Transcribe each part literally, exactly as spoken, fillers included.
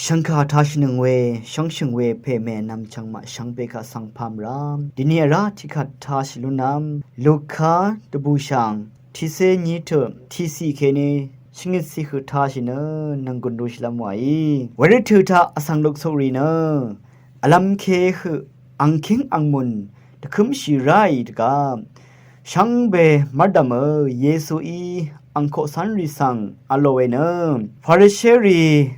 Shvngkà tashìnøng we, shvngshø̀ng we pè mè nvm chvngmaq shvngbe kaq svng pà mvrá. Dini vrá tiqkvt tashì lúnvm, Luka dvbùshàng tiqcé nyí tøq tiqciq kèní shvngit ciq høq tashì nø nvnggùn dúshìlv́m wàí. Wervt tøq taq vsvng luksukrì nø vlvm ke høq angkíng angmùn dvkǿmshì ráì dvgvp shvngbe mv́rdv̀mø Yesuí angkoqcánrì svng v̄l lò we nø Farisherì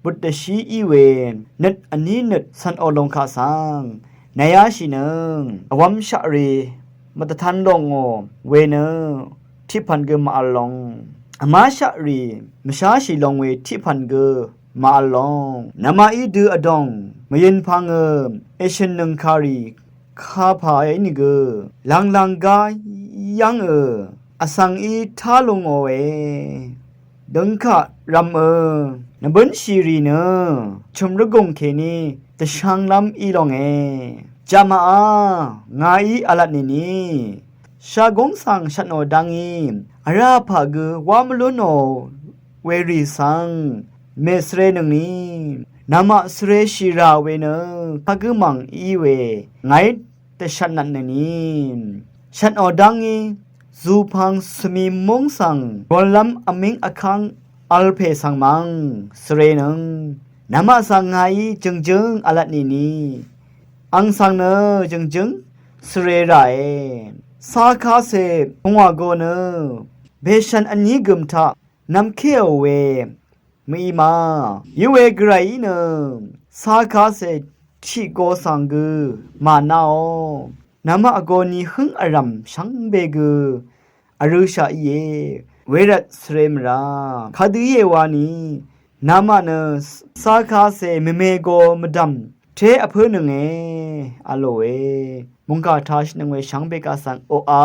but dvshí í we nøt vní nøt cv̀nò long kaq svng nàyáshì nø vwv́mshaqrì mvdvtan lòngò we nø tiqpv̀n gø màvl long, vmáshaqrì mvsháshì long we tiqpv̀n gø màvl long. Namaqí dø vdòng mvyønpvngø èshø̀nnøng kàrì kapà ínìgø lv̀nglv̀ng gá yv́ngø vsvng í tá lú ngòe. Døngkaq rv̀mø nvbǿnshìrì nø chø̀m rvgùng kèní dvshvnglv́m í longe. Jaqmaqá ngàí v̄lvt nìni shagóng svng shvtnò dá ngí vrá pà gø wá mvlúnò werì svng mèsvrenøngni namaq svreshì rà we nø kagǿ mv̀ng í we ngàí dvshvtnvtnøni shvtnò dá ngí zùpvng svmi múng svng ronlv́m vmíng vkv́ng v̄l pè svng mv̀ng svrenøng namaq svng ngàí jø̀ngjǿng v̄lvt nìni ang svng nø jø̀ngjǿng svre ràe. Cákacè pungwà go nø bèshvn vní gø̀m taq nvmkéò we mø̀í ma. Íwe gvrayí nø cákacè tiq go svng gø mànaò. Namaq vgō ni hǿng vrv̀m shvngbe gø vrø̄shaq íe. Wervt svre mvrá kadø íe wani namaq nø cákacè mvme go mvdv̀m té vpǿnønge v̄l lòe. Mungkà tashìnøng we shvngbe kaq svng oqà